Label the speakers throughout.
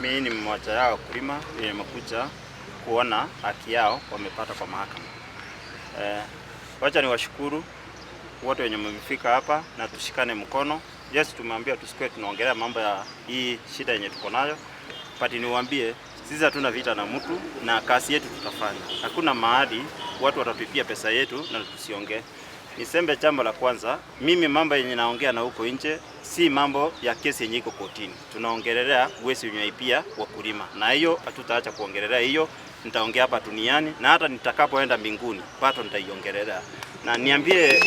Speaker 1: Mimi ni mmoja yao wakulima vile nimekuja kuona haki yao wamepata kwa mahakama. Eh, wacha niwashukuru wote wenye mmefika hapa na tushikane mkono. Yes, tumeambia tusikuwe tunaongelea mambo ya hii shida yenye tuko nayo, but niwaambie sisi hatuna vita na mtu na kazi yetu tutafanya. Hakuna mahali watu watatupia pesa yetu na tusiongee. Niseme jambo la kwanza, mimi mambo yenye naongea na huko nje si mambo ya kesi yenye iko kotini. Tunaongelelea wezi wenye wakulima, na hiyo hatutaacha kuongelelea hiyo. Nitaongea hapa duniani na hata nitakapoenda mbinguni bado nitaiongelelea, na niambie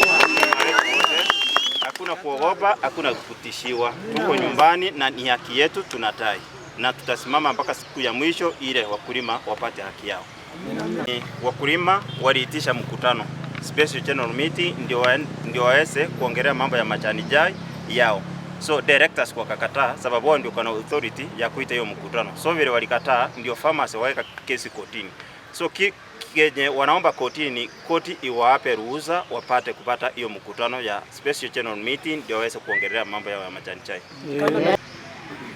Speaker 1: hakuna kuogopa, hakuna kutishiwa. Tuko nyumbani na ni haki yetu tunadai, na tutasimama mpaka siku ya mwisho ile wakulima wapate haki yao. Wakulima waliitisha mkutano special general meeting ndio ndio waweze kuongelea mambo ya majani chai yao. So directors wakakataa, sababu wao ndio kuna authority ya kuita hiyo mkutano. So vile walikataa, ndio farmers waweka kesi kotini. So ki, kenye wanaomba kotini, koti iwape ruhusa wapate kupata hiyo mkutano ya special general meeting ndio waweze kuongelea mambo yao ya majani chai.
Speaker 2: Yeah.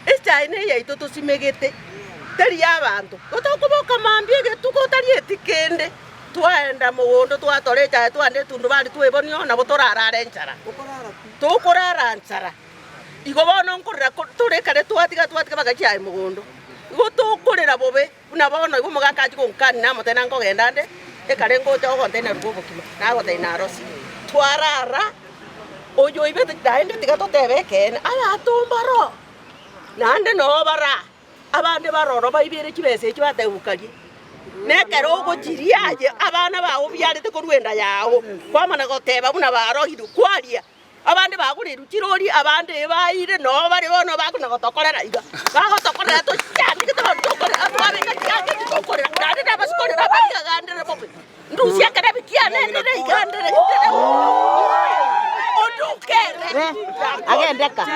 Speaker 2: Echae neyaito tosimegete, teri y'abanto. Gotokoboka mambia egetuko otarieti kende, twaenda mogondo twatora echae twande etundubari twebonia nabo torarare enchara. Tokorara nchara. Igo bono nkorera tore ekare twatiga twatiga bagachia aye mogondo. Igo tokorera bobe buna bono igo omogaka achia gonkania namotebia nankogenda nde ekare ngocha ogontebia naruga obokima, nagotebia narosirie. Twarara, oyo oibete naende tiga totebe ekeene, abanto mbaro, naende noo bara. Abande baroro baibere chibesa echio bategukarie, na ekero ogochiria aye abana bao obiarete korwa enda yao, kwamana goteba buna barogirwe, kwaria. Abande bagorirwe chirori, abande ebaeire, noo bare bono bakona gotokorera iga, bagotokorera tochandegete bono tokorera twabeka chianga echi tokorera, naende nabasikorera abaria gandere bobe. Ndusia ekerebi kiane ndire iga ndire ndire ondukere
Speaker 3: Agendeka.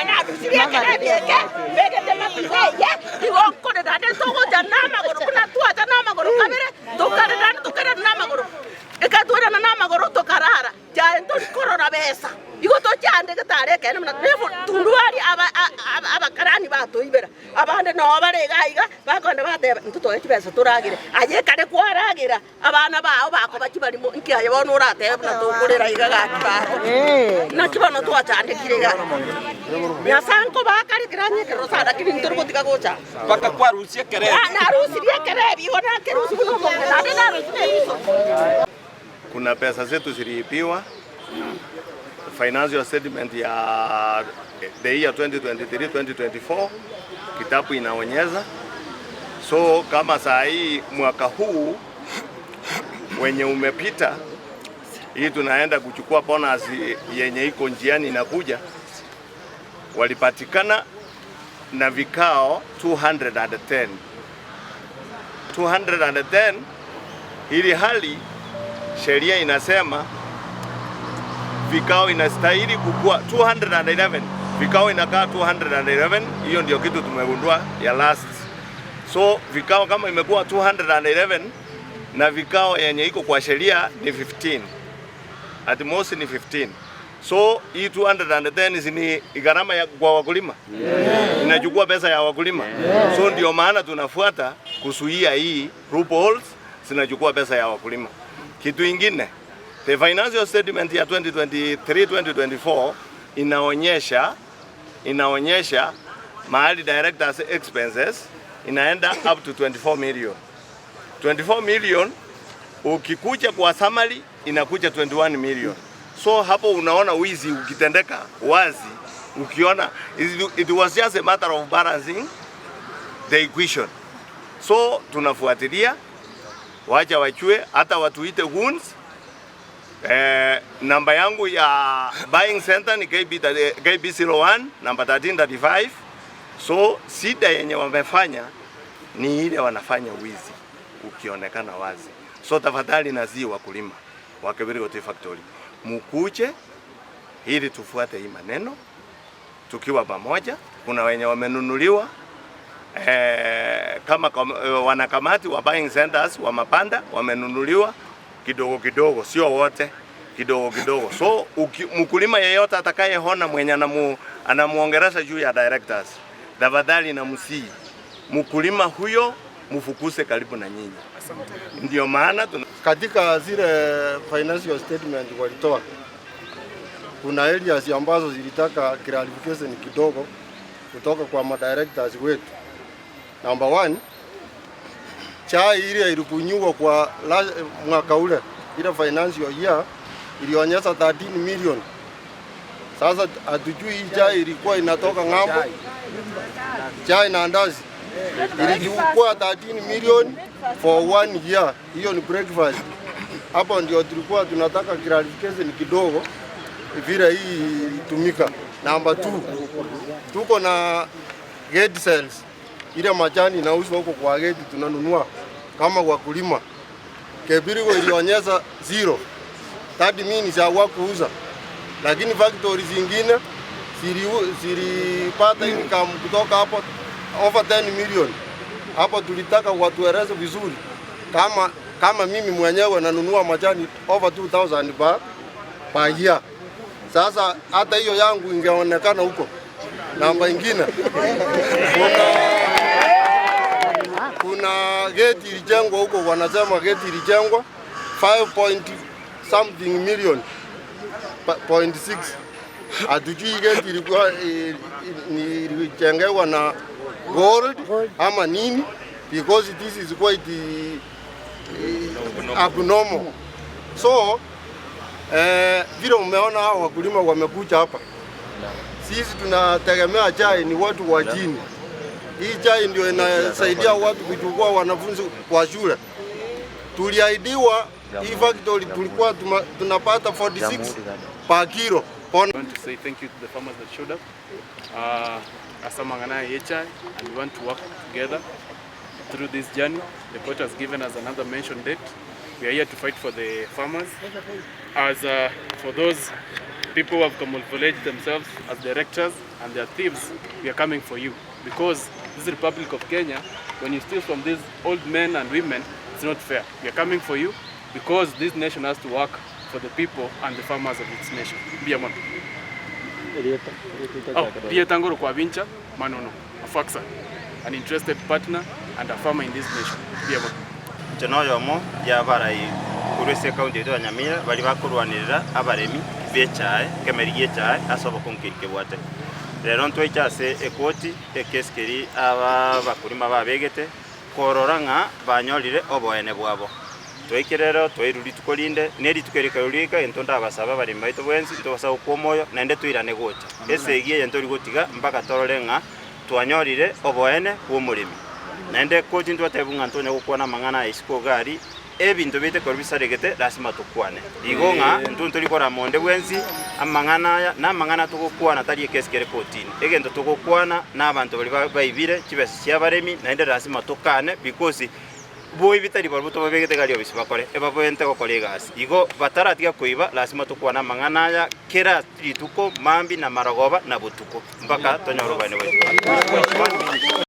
Speaker 2: Narusirie ekerebi eke mbegete mapira eye igo nkorera naende togocha namagoro buna twacha namagoro kabere tokare naende tokerana namagoro ekatwerana namagoro tokarara. Chiaye ntori korora besa, igo tochandegete are ekeene buna tundubari abakarani batoibera. Abande noo bare iga iga, bakogenda bateba, intwe toe chibesa toragere. Aye ekare kwaragera, abana bao bakoba chibarimo, inki aye bono oratebe buna tokorera iga gaki baro? Naki bono twachandekire iga? Nyasae nkobakare kera onye ekerero sana, lakini ntori gotiga gocha.
Speaker 4: Mpaka kwarusia ekerebi.
Speaker 2: Narusirie ekerebi, igo nakerusia buna omong'ina, naende narusia na eriso.
Speaker 5: Kuna pesa zetu ziliibiwa, financial statement ya the year 2023 2024 kitabu inaonyesha. So kama saa hii mwaka huu wenye umepita, hii tunaenda kuchukua bonus yenye iko njiani inakuja, walipatikana na vikao 210 210 ili hali sheria inasema vikao inastahili kukua 211 vikao inakaa 211. Hiyo ndio kitu tumegundua ya last. So vikao kama imekuwa 211 na vikao yenye iko kwa sheria ni 15, at most ni 15. So hii 210 ni gharama ya kwa wakulima yeah. Inachukua pesa ya wakulima yeah. So ndio maana tunafuata kuzuia hii loopholes zinachukua pesa ya wakulima. Kitu ingine, the financial statement ya 2023 2024 inaonyesha inaonyesha mahali directors expenses inaenda up to 24 million. 24 million ukikuja kwa summary inakuja 21 million. So hapo unaona wizi ukitendeka wazi, ukiona it was just a matter of balancing the equation. So tunafuatilia, wacha wachue, hata watuite goons. Eh, namba yangu ya buying center ni KB, KB01 namba 1335. So shida yenye wamefanya ni ile wanafanya wizi ukionekana wazi. So tafadhali nazi wakulima wa Kebirigo Tea Factory mukuje ili tufuate hii maneno tukiwa pamoja. Kuna wenye wamenunuliwa eh, kama wanakamati wa buying centers wa mapanda wamenunuliwa kidogo kidogo, sio wote, kidogo kidogo. So uki, mkulima yeyote atakayeona mwenye anamu, anamuongereza juu ya directors, tafadhali na msii Mkulima huyo mfukuse karibu na nyinyi. Ndio maana tuna
Speaker 3: Katika zile financial statement walitoa, kuna areas ambazo zilitaka clarification kidogo kutoka kwa madirectors wetu. Number one, chai ile ilikunywa kwa mwaka ule ile financial year ilionyesha 13 million. Sasa hatujui hii chai ilikuwa inatoka ng'ambo, chai na andazi ilikuwa 13 million for one year. Hiyo ni breakfast. Hapo ndio tulikuwa tunataka clarification kidogo vile hii ilitumika. Namba 2, tuko na gate sales, ile majani inauzwa huko kwa gate, tunanunua kama wakulima. Kebirigo ilionyesha zero, that means hawakuuza, lakini factory zingine zilipata income kutoka hapo over 10 million. Hapo tulitaka watueleze vizuri kama mimi mwenyewe nanunua majani over 2000 per year. Sasa hata hiyo yangu ingeonekana huko. Namba ingine, kuna gate ilijengwa huko, wanasema gate ilijengwa 5 point something million point six. Hatujui gate ilikuwa ilijengewa na gold ama nini, because this is quite abnormal. So vile umeona hao wakulima wamekuja hapa, sisi tunategemea chai ni watu wa chini. Hii chai ndio inasaidia watu kuchukua wanafunzi kwa shule. Tuliahidiwa hii factory tulikuwa tunapata 46 per kilo.
Speaker 4: I want to say thank you to the farmers that showed up. Asamangana HI, and we want to work together through this journey. The court has given us another mention date. We are here to fight for the farmers. As for those people who have camouflaged themselves as directors and they are thieves, we are coming for you. Because this Republic of Kenya, when you steal from these old men and women, it's not fair. We are coming for you because this nation has to work for the people and the farmers of its nation. Mbuya Oh, Pia Tangoro kwa Vincha, Manono, a Faxa, an interested partner and a farmer in this nation. Mbuya mono.
Speaker 1: Inche noyomo y'abarai korwa ase ekaunti yaito ya Nyamira baria bakorwanerera abaremi b'echae, ekemeri gi'echae ase obokungu keria kebwate. Rero ntwaiche ase ekoti ekesi keria aba abakurima babegete korora ng'a banyorire oboene bwabo. Twaikire rero twairwa rituko rinde, ne rituko eri ekero riaika intwe ndabasabe abaremi baito bwensi, ntobasa gokwa omoyo, naende toirane gocha. Esegi eye ntori gotiga mpaka torore ng'a twanyorire oboene bw'omoremi. Naende koti ntwatebiwa ng'a ntonya gokwana amang'ana aya isiko iga aria, ebinto biaito ekero bisaregete lasima tokwane. Igo ng'a intwe ntori korama onde bwensi amang'ana aya, na amang'ana togokwana tari ekesi kere kotini. Egento togokwana na abanto baria baibire chibesa chi'abaremi, naende lasima tokane because Boibi tari barabwo tobabegete gari obisi bakore, ebabwenerete gokora egasi. Igo bataratiga koiba, lasima tokwane amang'ana aya kera rituko, mambia na marogoba, na botuko, mpaka tonyore oboene bwaito.